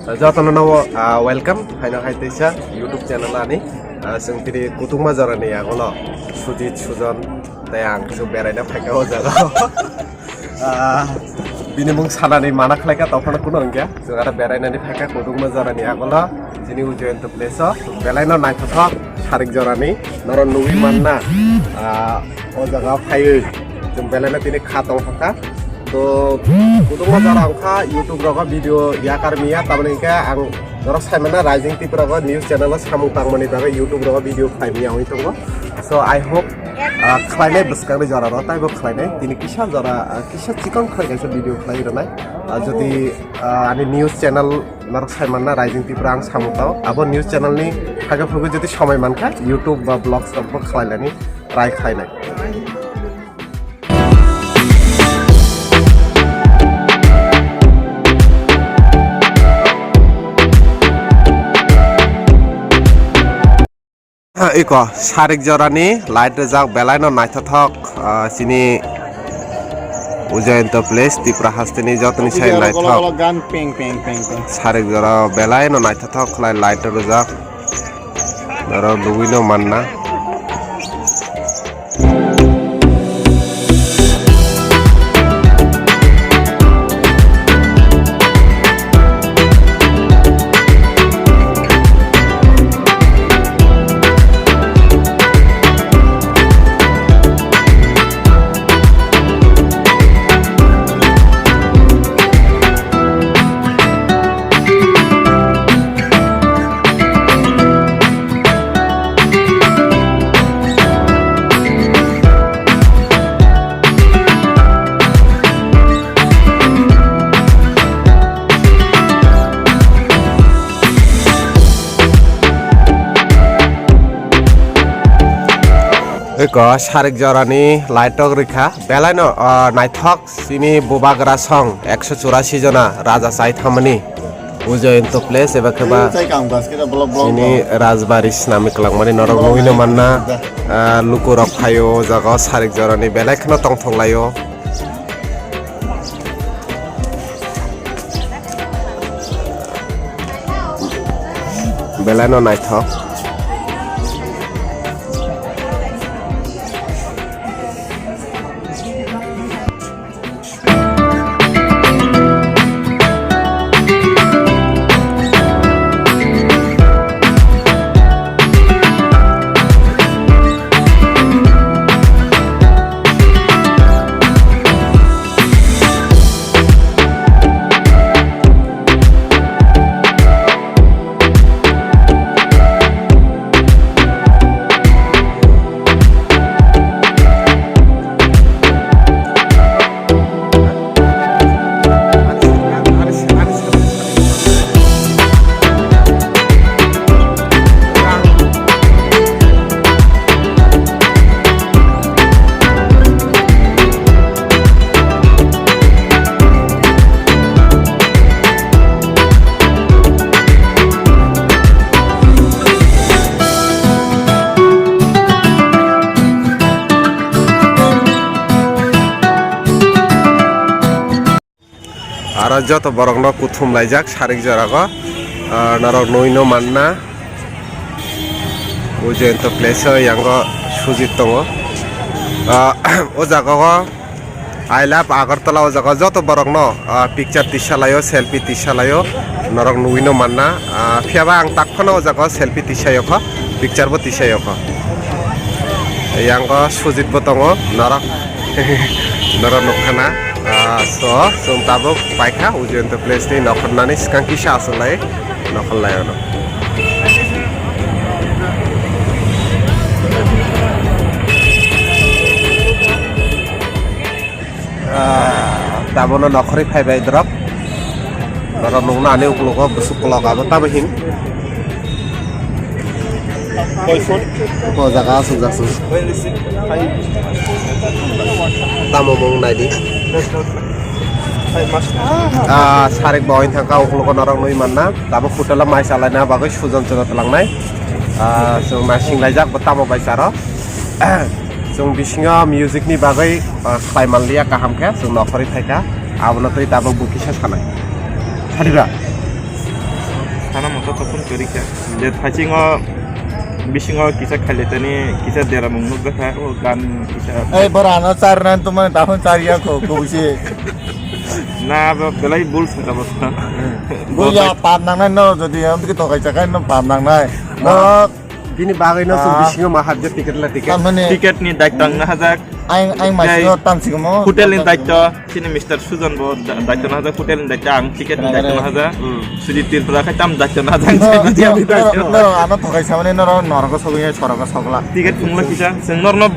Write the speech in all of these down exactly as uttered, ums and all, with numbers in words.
Jotono no, ah, welcome haino hai teisa YouTube channel ani. Ah, chwng tini kutungma jorani yagulo Sujit, Sujon tei ang khe beraina phaikha o jaga. Ah, bini mung sanani mana khlaikha, tongphano kuno wngya. Chwng aro berainani phaikha kutungma jorani yagulo chini Ujoyanta place o. Belaino naithothok Sarik jorani norok nugwi manna. Ah, o jaga phaiwi chwng belaino tini kha tongthokha. To, kutungma jora wngkha YouTube rogo video yakar miya, tamoni hwnkhe ang norok saimano Rising Tripura go news channel o samung tangmani bagwi YouTube rogo video khlai miya wngwi tongo. So, I hope, ah, khlainai bwskangni jora ro taibo khlainai. Tini kisa jora, ah, kisa chikon khlai kaisa video khlai rwnai. Ah, jodi, ah, ani news channel norok saimanna Rising Tripura ang samung tao. Abo news channel ni haga phugu jodi somai mankha, YouTube ba vlogs rok bo khlainani try khlainai. Iko Sarik jorani light rijak belaino naithothok, ah, chini Ujoyanta place Tripura hasteni jotoni sai naithok. Sarik jora belaino naithothok khlai light rijak. Oro nugwino manna. Eko Sarik jorani light rok rikha, belaino, ah, naithok. Chini bubagra song ekso churasi jona raja chai thamani. Ujoyanta place eba kheba chini rajbari swnamwi kwlangmani norok nugwino manna, ah, lukurok phaio o jaga o Sarik jorani belai kheno tongthok laio. Belaino naithok. Aro joto borokno kuthum laijak Sarik jorago, ah, norok nugwino manna. Ujoyanta place o yango Sujit tongo. Ah, o jaga o I love Agartala o jaga o joto borokno, ah, picture tisa laio, selfie tisa laio, norok nugwino manna. Ah, phiyaba ang tak phano o jaga o selfie tisaio kho, picture bo tisaio kho. Yango Sujit bo tongo, norok, norok nukkhana. Ah, so, chwng tabuk paikha Ujoyanta place ni nokhornani swkang kisa aswk lai, nokhor lai ono. Ah, tabono nokhorwi phaibai drop. Borok nukna ani uklogo bwswk kolok abo tamo hin. O jaga aswk jak sung. Tamo mung naidi. Ah, Sarik bo oin thangka uklogo norok nui manna. Tabuk hotel o mai chalaina bagwi sujon chwna twlangnai. Ah, chwng naising laijak bo tamo bai charo. Chwng bisingo music ni bagwi, ah, khlai manliya kaham khe, chwng nokhorwi phaikha. Abono twi tabuk bo kisa sanai. Hadiba? Sana moto topun kwrwi kha. Je thaisingo bisingo kisa khailai tani kisa deramung nukjakha, o gan kisa. Ei, bora ano char nan tumani daphun char ya kho, kobisi. Na, bo belai bul saka bo. Bul ya pap nangnai no, jodi ang tiki tokai chakai no pap nangnai. No. Bini bagwi no chwng Ah. bisingo ma hapjak ticket la ticket. Tamani Ticket ni daitwng na hajak. Ang, ang Tei maisino tam sikomo. Hotel ni daityo, sini Mister Sujan bo da-, daityo na hajak, hotel ni daityo ang ticket ni Kenai, daityo na kenai. hajak. Hmm. Sudi Tripura khai tam daityo na hajak, No, jai media no, ni daityo. No, no, ano thokai samani noro norok sogwi sorogo sogla. Ticket thungla kisa, chwng norno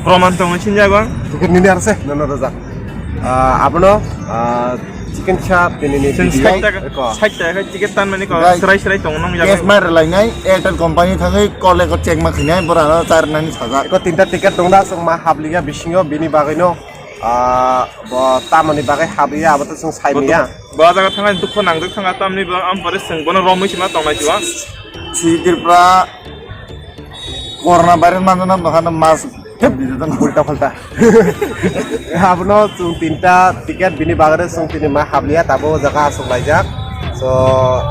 proman tongwi sinjago. Ticket nini arse, no, no, rojak. Ah, abono, ah, chicken shop, tini ni Chwng video. Sait taka, Eko. Sait taka khai ticket tan mani ko, Bai. Srai srai tong nong Cash jago. Ma rwlainai, Airtel company thangwi call eko check ma khainai, bora no char nani sajak. Eko tinta ticket tongda, chwng ma habliya bisingo, bini bagwi no. Ah, bo tamoni bagwi habliya, abo to chwng sai Bo miya. Bo jaga thangani dukho nangjak thanga tamni bo am pore chwng bono romwi sima tongnai siwa. Sri Tripura corona virus manjana dohano mask thep di jatang. Ulta phalta. Abono chwng tinta ticket bini bagwi chwng tini ma habliya tabo jaga aswk laijak. So,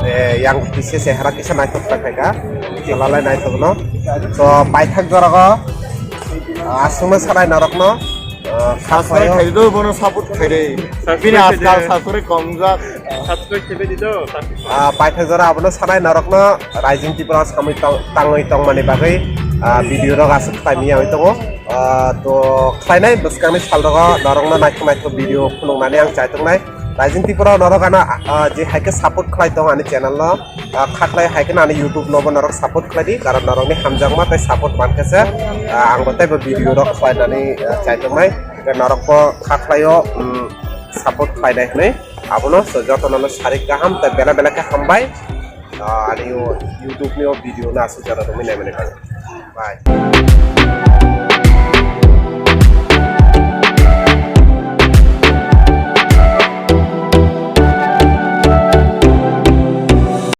eh, yang kisa sehara kisa naithok ta khaika. Salalai naithok no. So, paithak jorogo, ah, aswkno sanai norokno. Ah, Subscribe khayo. Khaidi do, bono support khaidi. Subscribe Bini khaidi. Ajkal subscribe komjak. Subscribe khaidi do, subscribe. Ah, paithak jora abono sanai norokno Rising Tripura samui tong-, tangwi tongmani bagwi, ah, video rok aswk khlaimani tongo. Ah, to khlainai bwskangni salrogo norokno naithok naithok video phunuknani ang chaitongnai. Rising Tripura norok ano, ah, je hai khe support khlai tong ani channel no. Ah, khaklai hai khe ani YouTube no bo norok support khlai di, karon norokni hamjakma tei support mankhe se, ah, ang bo teibo video rok khlainani, ah, chaitongnai. Tei norok bo khaklaio, um, support khlainai hwnwi. Abono so jotono no sari kaham tei bela bela khe hambai. Ah, ani o YouTube ni o video no aswk jora romwi naimani bagwi. Bye.